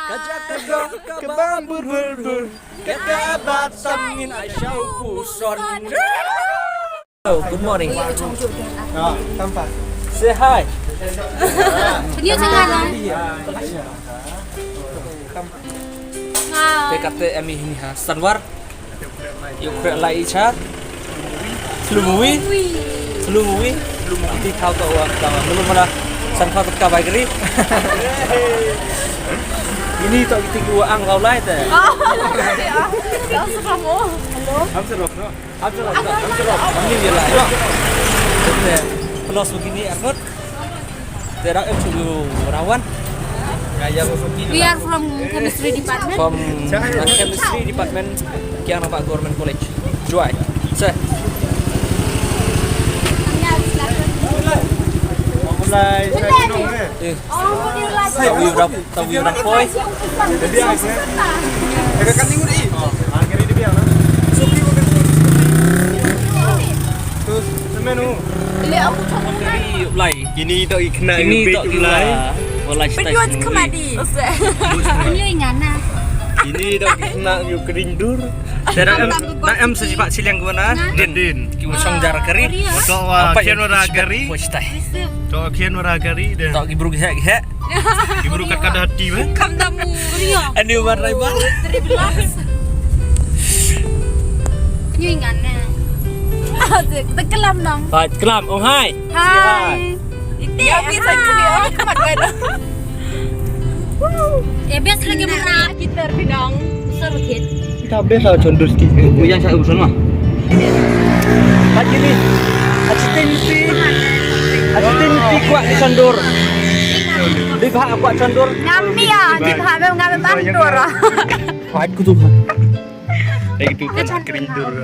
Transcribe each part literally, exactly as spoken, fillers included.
Ka jak ka dok ka bam bur bur bur. Ka ka bat sam ngin ai shau puson. Hello, good morning. Say hi. Pynïoh chang ngan. Hi. Te kate em i hini ha Sanwar. Yow khreh lai i cha. Slu movie. Slu movie. Slu movie. Ti thaw to wa ka. Mulu mala. San khaw to ka bai kari. Ini to kiti ku ang kau lai te. Oh, ya. Hello. Am serok, no? Am serok, no? Am serok. Am ni dia lai. Te, plus begini, Arnott. Te rak em chu rawan. We are from chemistry department. From, uh, chemistry department, Kiang Nampak Government College, Jowai. Sa. Mulai, mulai, mulai. Eh. Tawi rap, tawi rap poi. Jadi, aku, eh. Dekat kan ni, Uri. Oh, ah, kiri dia, ah. Suki, bukan. Terus, semen, oh. Lai. Kini to i khna. Kini to i lai. Walai. Pynïoh chang ngan di. Pynïoh ngan na. Kini to i khna yu kerindur. Te da em, da em sa jipa chiliang ko na. Din. Din. Ki wa chong jar kari. To wa khian wa ra kari. To khian wa ra kari de. To ki bru ki hek hek. Ki bru kat kat hati ba. Kam da mu. Ani wa rai ba. Relax. Pynïoh ngan na. Te klam nong. Ba klam ong hai. Hai. Ite, ya, bisa hai. Kini, oh, kamat gue dong. Eh, best lagi mana? Kita pinang. Besar kit. Kita best lah condur ski. Yang saya urusan mah. Pat kini. Achitin pi. Achitin pi kuat di condur. Di bahak kuat condur. Ngambi ya, di bahak memang ngambi bandur. Kuat ku tu. Lagi tu kan kerindur.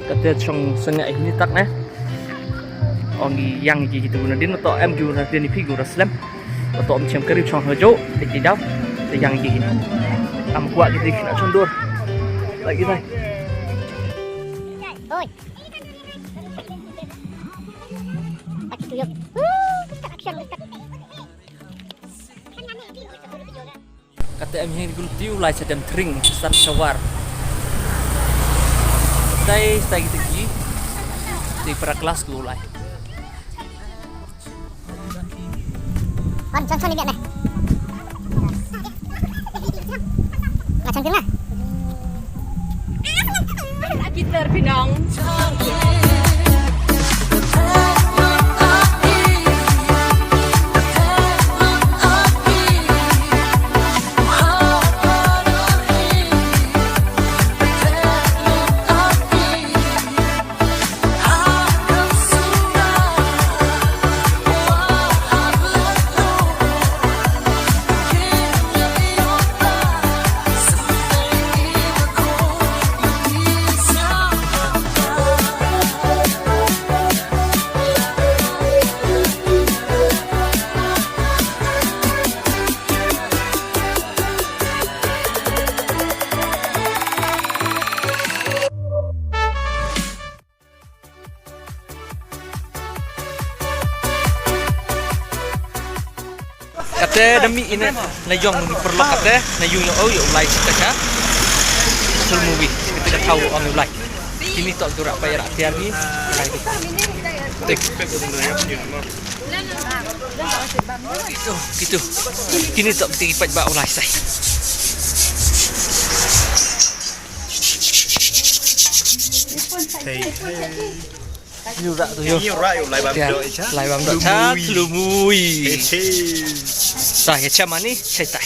Kate chong sanga ini tak ne. Ong i yang ki kitu na din to em ki na din i phi gu ra slem. To em chem kari chong hajo, te ki daw, te yang ki ini. Am kuat ki dik na chong dur. Lagi tai. Oi. Baki tu yuk. Woo, tak action, tak. Kate em hi gultiu lai cha dem tring, sar chawar. Tai, tai kita ki. Ti para kelas ku lai. Kon, chon, chon, ni biar na. Nga chon, chon, na. Kita pinang. Kate da mih ine na yong ni perlok kate, na yung yong, oh, yong lai chita cha. Sul movie, kita ka thaw ong lai. Kini to tu rak pa rak tiar ni. Tik. Kitu, kitu. Kini to ti pat ba ulai sai. Hey, hey. Yu rak tu yu. Yu rak yu lai bam do cha. Lai bam do cha, lumui. Hey, hey. Sa ya cha mani, chai tai.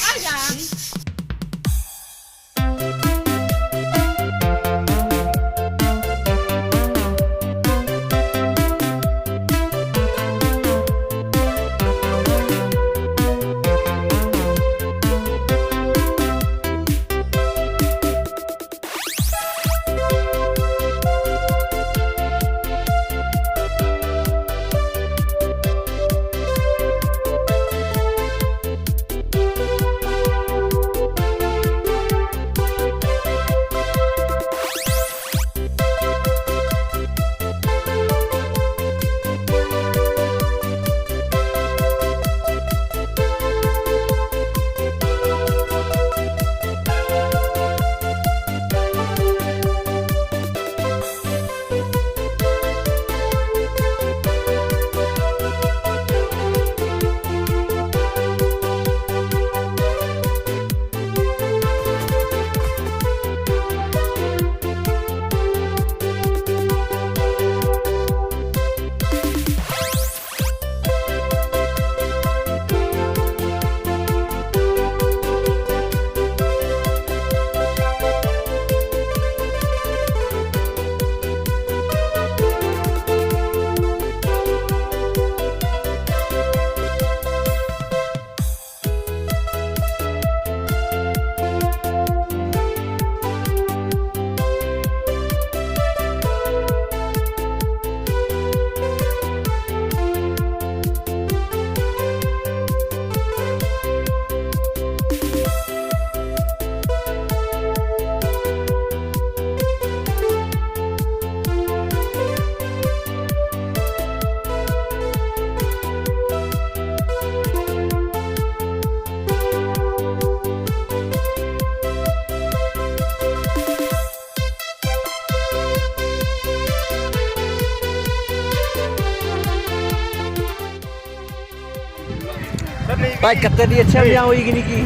Bhai, katte da chem ya i kini ki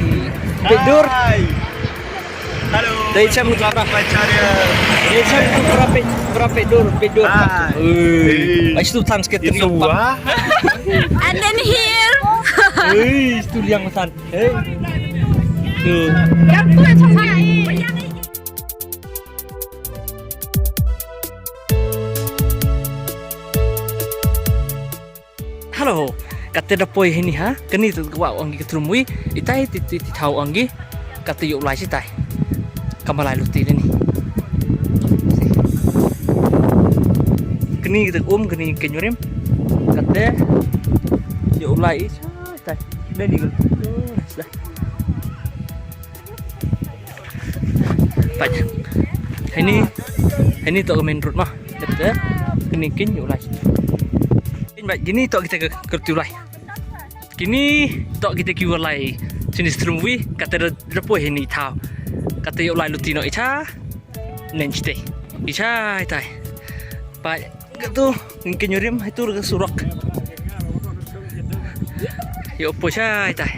peit dur. Hello. Da chem ki para. Welcome to my channel. Da chem ki para peit, para peit dur, peit dur. Hi. Ui. Bhai, stu than secretary. It's a wa. And then here. Ui, stu liang than. Hey. Tu. Hello, katte da poi hini ha? Kani tu wa ong ki ka Thulhun Wi, itai ti ti ti thaw ong ki, katte yow lai chitai. Kam lai luti ni. Kani tu um, kani ka Nyurim, katte yow lai chitai. Deni gul. Pait. Hini, hini toh ka main road ma. Tep te, kini kin yow lai. Kin bait, kini toh kita ka, ka tu lai. Kini toh kita ki wa lai. Chini Thulhun Wi, katte da, da poi hini thaw. Katte yow lai luti no icha. Nen chite. Icha, itai. Pait. Katu, ngin ka Nyurim, hai tu ka surok. Yow poi chai tai.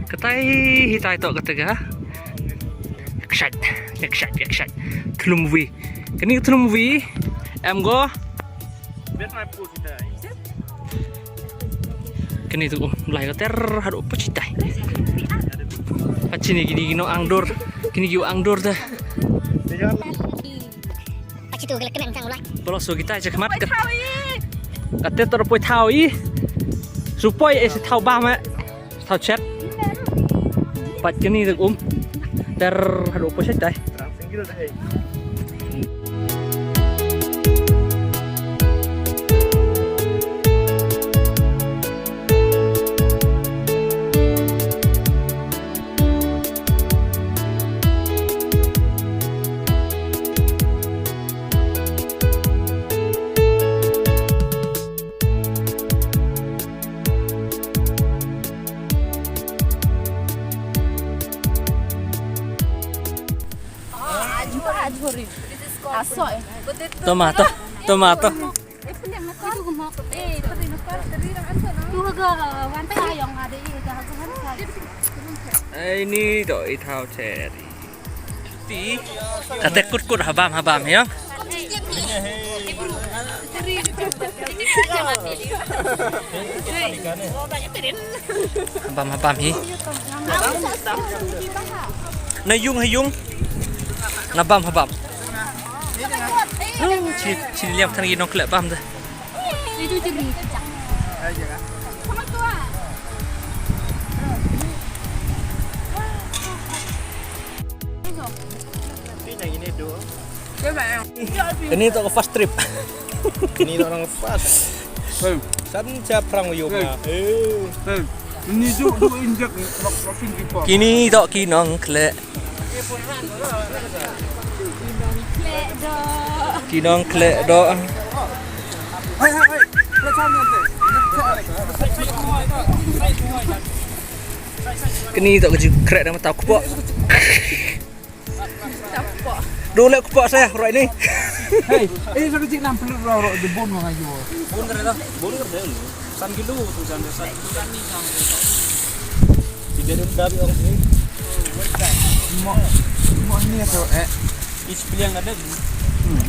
Katai, hitai toh katte ka. Yakshait, yakshait, yakshait. Thulhun Wi. Kani ka Thulhun Wi. Em go. Kani tu, lai katte haduh poi chitai. Pait chini kini kino ang dur. Kini ki ang dur te. Pait chitu ka la kmen chang u lai. Polo so kita cha khmat ka. Katte toh poi thaw i. Su poi e si thaw bam e. Thaw chet. Pait kani da um. Ter haduh poi chet dai. Tomato, tomato. Ai ni do i thaw cherry. Ti. Katte kut kut habam habam ya. Habam habam hi. Na yung ha yung. Na bam habam. Chi, chi liam than ki nongkhleh bam da. Ini toh ka first trip. Ini toh ka first. San cha prang yo ma. Ini ju du injek. Kini toh ki nongkhleh. Ki nongkhleh doh. Kini toh ka ju khreh da mata kpoh. Du le kpoh sa, right ni. Hey, eh, sa ka jik nam pelut ro, ro, de bun ma nga yo. Bun kre da, bun kre da. San kilo tu, san, san kilo ni, san. Tiga dun da bi ong ni. Mo, mo ni to, eh. Is piliang ada. Hmm.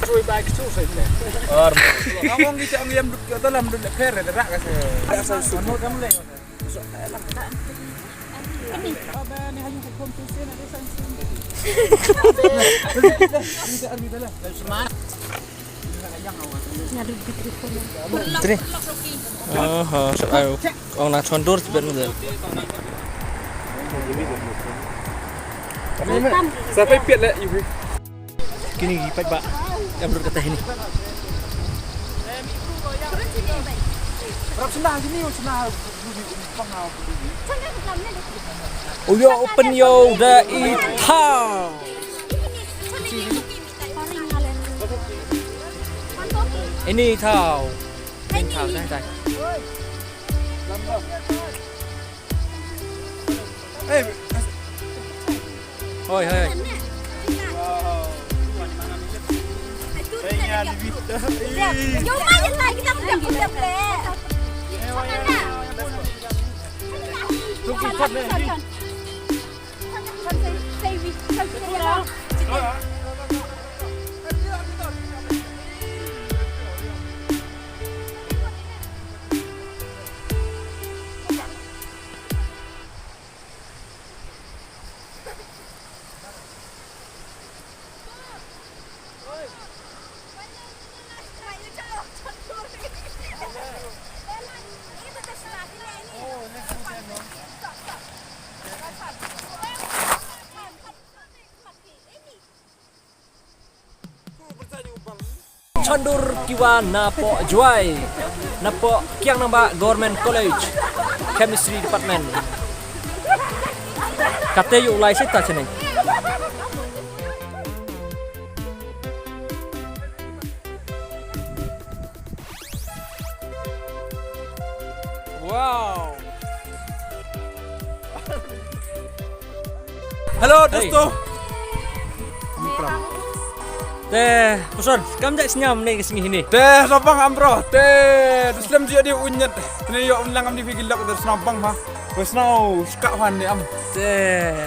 Three bags too, so yeah. Or, ngong kita ang yam duk, dalam duk, kere, rak, kere. Rak, sa, sa, sa. Tri. Aha, sa ayo. Ong na chondur tibet mo de. Sa pait piat le, iwi. Kini ki paidbah. Em lut katta hini. Rap sna hini, sna. Uyo open yo da i thaw. Ini thaw. Ini thaw, dai, dai. Hoi, hoi, hoi. Chondur kiwa na poh Jowai, na poh Kiang Nangbah Government College, Chemistry Department. Kate yow lai sita chane. Wow. Hello, hey, dosto. Te, puson, kam jai sñiaw ne ka sngi hini. Te, snapang am bro. Te, du slem jia di u ñiat. Ni yoh u lang am di phi ki lok, te snapang ha. Wei sñiaw, ska wan ni am. Te.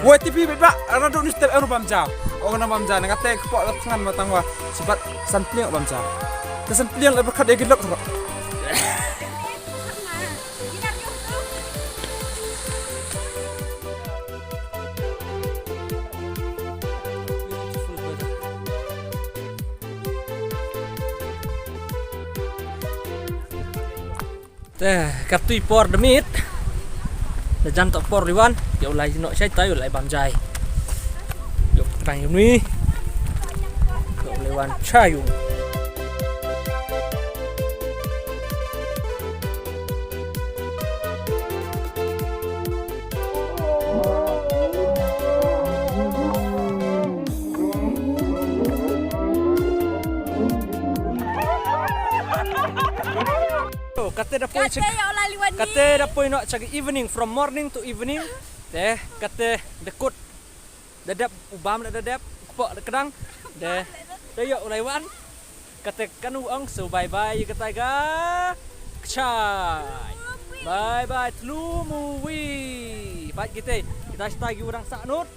Wei tipi bit ba, ara du ni step eru bam ja. O na bam ja, na kate kpoh la thngan ma tang wa. Sibat san pliang bam ja. Te san pliang la berkat ya ki lok ro. Te, kattu i por da miet. Da jan toh por liwan, yow lai noh chai tai, yow lai bam jai. Yow tang yow ni. Yow lai wan chai yow. Kate da poi, kate yow lai liwan ni. Kate da poi noh cha ka evening, from morning to evening. Te, kate da kut. Da dep, u bam da dep, kpoh da kdang. De, te yow lai wan. Kate kanu ong so bye bye, kate ka. Kchai. Bye bye, thlu mu wi. Bye kite, kita stai ki urang sa nut.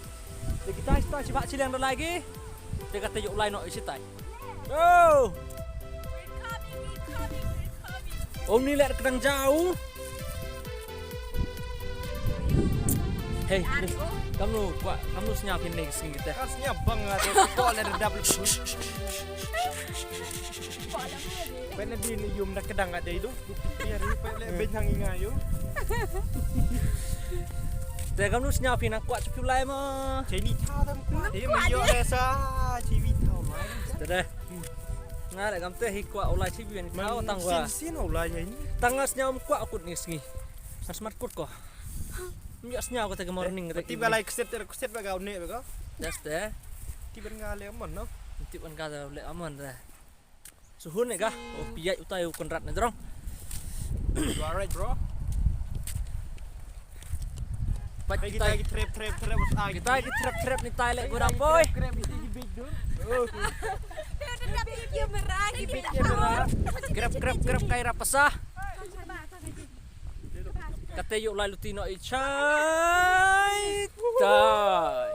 Te kita stai chiba chiliang da lagi. Te kate yow lai noh i sitai. Oh. Om ni le kdang jau. Hey, kamnu kwah, kamnu sñiaw phi ne ka sngi kate? Kam sñiaw bang, ah, te ko le dap le. Pynne di ni yum da kdang ka dei du. Biar yu pynne le beiñ hang i nga yu. Te kamnu sñiaw phi nang kwah cha phi lai mo. Chini thaw tam kwah. Kwah di, me yoh di. Resa, chini thaw lai. Te de. Nga le kamte hi kwah u lai chi bian. Man thaw tang wa. Sin, sin u lai ya ni. Tang nga sñiaw ym kwah kut ni sngi. Nga smat kut ko. Ym yoh sñiaw kate ka morning kate. Tip ka lai kset, kset ba ka une ba ka. Just de. Tip ban ka le amon, no? Tip ban ka le amon de. Suhun ne ka. Oh, pia utai u Konrad ne drong. You alright, bro? Pat kita ki trep, trep, trep, ah, kita ki trep, trep ni tai le gura boy. Trep, trep, kita ki big dude. Oh. Kita ki big camera, ki big camera. Grab, grab, grab, kai rapasa. Kate yow lai luti noh i chai tai.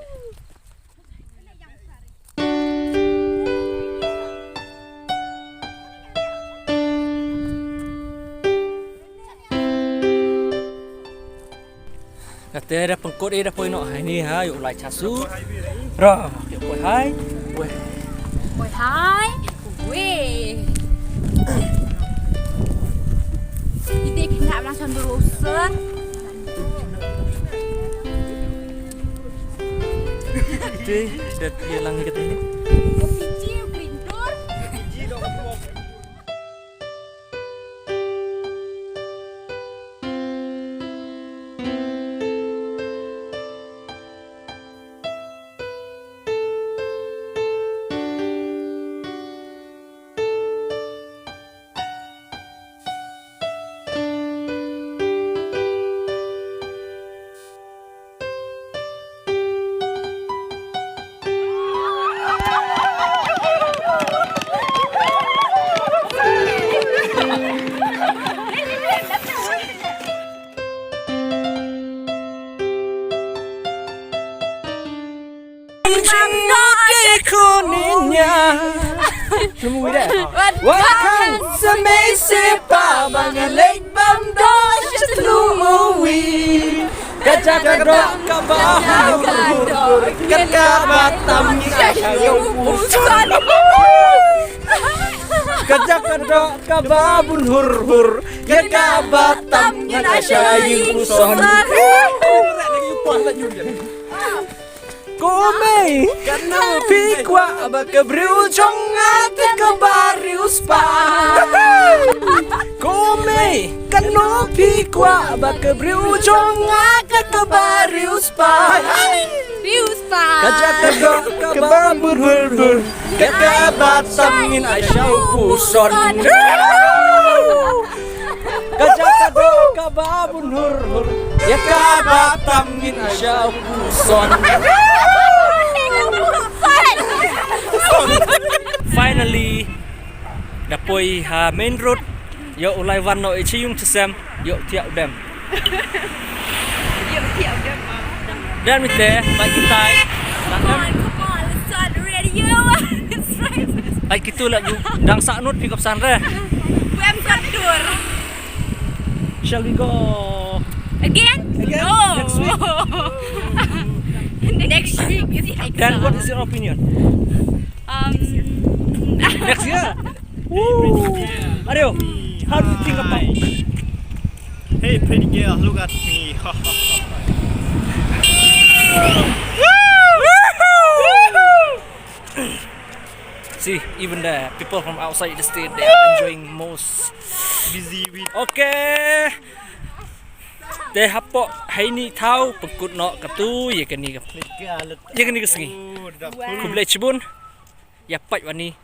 Kate da pynkhot i da poi noh ha ini ha, yow lai chasu. Ra, yow poi hai. Weh. Poi hai. Weh. Ite kena blang sandur usen. Te, da ye lang ni kate ni. Wat khang sa mei se pa ba nga leit bam doh sha tlu movie. Ka jak ka doh ka ba hur hur, ka ba tam ngi a sha yow puson. Ka jak ka doh ka ba bun hur hur, ka ba tam ngi a sha yow puson. Ko mei, kano phi kwah ba ka briew jong nga te ka ba riewspah. Ko mei, kano phi kwah ba ka briew jong nga te ka ba riewspah. Riewspah. Ka jak ka doh ka ba bun hur hur, ka ba tam ngi a sha yow puson. Ka jak ka doh ka ba bun hur hur, ya ka ba tam ngi a sha yow puson. Finally, da poi ha main road. Yow u lai wan noh i chi yung chi sem, yow thiah u dem. Yow thiah u dem. Dem i te, ba ki tai. Come on, come on, let's start the radio. Let's try this. Ba ki tu la ju, dang sa nut pick up san re. Wem sa dur. Shall we go again? Again? No. Next week? Next week is exam. Then what is your opinion? Um, next year? Woo! Ario, how do you think about? Hey, pretty girl, look at me. See, even the people from outside the state, they are enjoying most. Busy with. Okay. Te hapoh heini thaw pynkut noh katu ya kani ka, ya kani ka sngi. Khublei chibun. Ya pait wani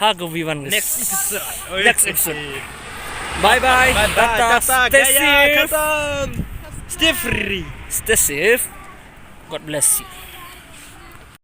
ha ka wi wan. Next episode. Next episode. Bye bye. Bye bye. Tata. Tata. Stay safe. Stay free. Stay safe. God bless you.